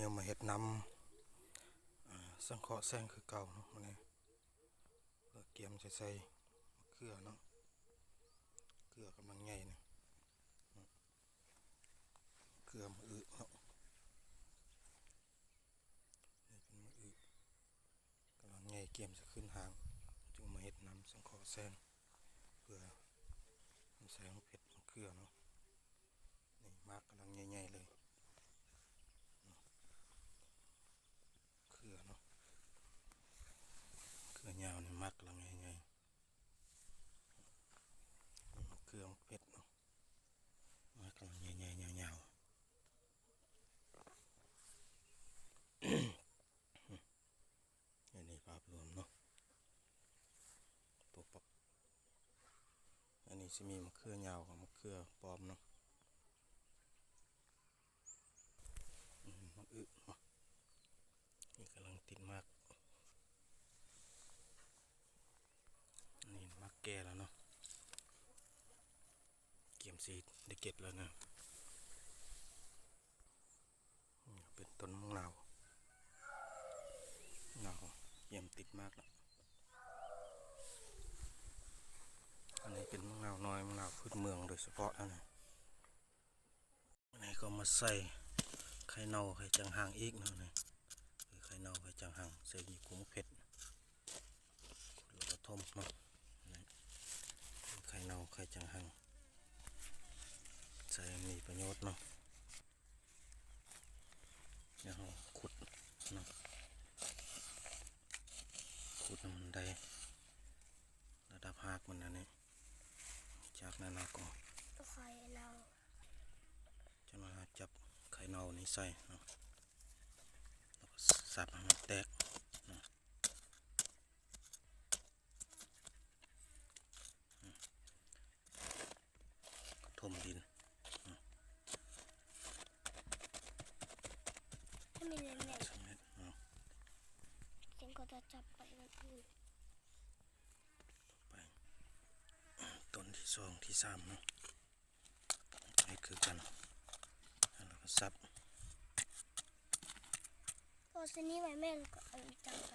ຍັງມາເຮັດນຳ ອາ ສັງເຄາະແຊງຄືເກົ່າເນາະ ມື້ນີ້ ເພື່ອກຽມຈະໃສ່ມະເຂືອເນາະ ເຂືອກຳລັງໃຫຍ່ນີ້ ເຂືອມະອຶເນາະ ນີ້ເປັນມະອຶ ກຳລັງໃຫຍ່ ກຽມຈະຂຶ້ນຫາງ ຈຶ່ງມາເຮັດນຳສັງເຄາະແຊງ ເພື່ອນຳໃສ່ມາເຜັດມະເຂືອເນາະ ນີ້ໝາກກຳລັງໃຫຍ່ໆເລີຍ ເຂືອເນາະ ເຂືອຍາວນີ້ ໝາກກຳລັງໃຫຍ່ໆ ນີ້ມະເຂືອມາເຜັດເນາະ ໝາກກຳລັງໃຫຍ່ໆຍາວໆ ອັນນີ້ພາບລວມເນາະ ໂຕປັບ ອັນນີ້ຊິມີມະເຂືອຍາວກັບມະເຂືອປ້ອມເນາະ ອືມ ໝາກອຶເນາະ ນີ້ກຳລັງຕິດໝາກ ນີ້ໝາກແກ່ແລ້ວເນາະ ກຽມຊິໄດ້ເກັບແລ້ວນະ. ນີ້ເປັນຕົ້ນໝາກນາວ ນາວກຽມຕິດໝາກລະ ອັນນີ້ເປັນໝາກນາວນ້ອຍ ໝາກນາວພື້ນເມືອງໂດຍສະເພາະນະ ອັນນີ້ກໍມາໃສ່ໄຂ່ເນົ່າໄຂ່ຈັງຫັງອີກເນາະ ນີ້ຄືໄຂ່ເນົ່າໄຂ່ຈັງຫັງ ໃສ່ຢູ່ກຸ້ງເຜັດ ແລ້ວກໍຖົມເນາະ ນີ້ໄຂ່ເນົ່າໄຂ່ຈັງຫັງ ໃສ່ມີປະໂຫຍດເນາະ. ແລ້ວເຮົາຂຸດເນາະ ຂຸດໃຫ້ມັນໄດ້ລະດັບຮາກມັນອັນນີ້ ຈາກນັ້ນເຮົາກໍ ໄຂ່ເນົ່າ ຈາກນັ້ນເຮົາຈັບໄຂ່ເນົ່ານີ້ໃສ່ເນາະ ແລ້ວກໍສັບໃຫ້ມັນແຕກເນາະ. ຖົມດິນ ໃຫ້ມັນແໜ້ນໆ ສຳເລັດເນາະ ຈັ່ງກໍຈະຈັບໄປວັນອື່ນ ຕໍ່ໄປຕົ້ນທີສອງທີສາມເນາະ ເຮັດຄືກັນ ແລ້ວກໍສັບ ພໍຊິນີ້ໄວ້ແມ່ນກໍເອົາຈັບໄປ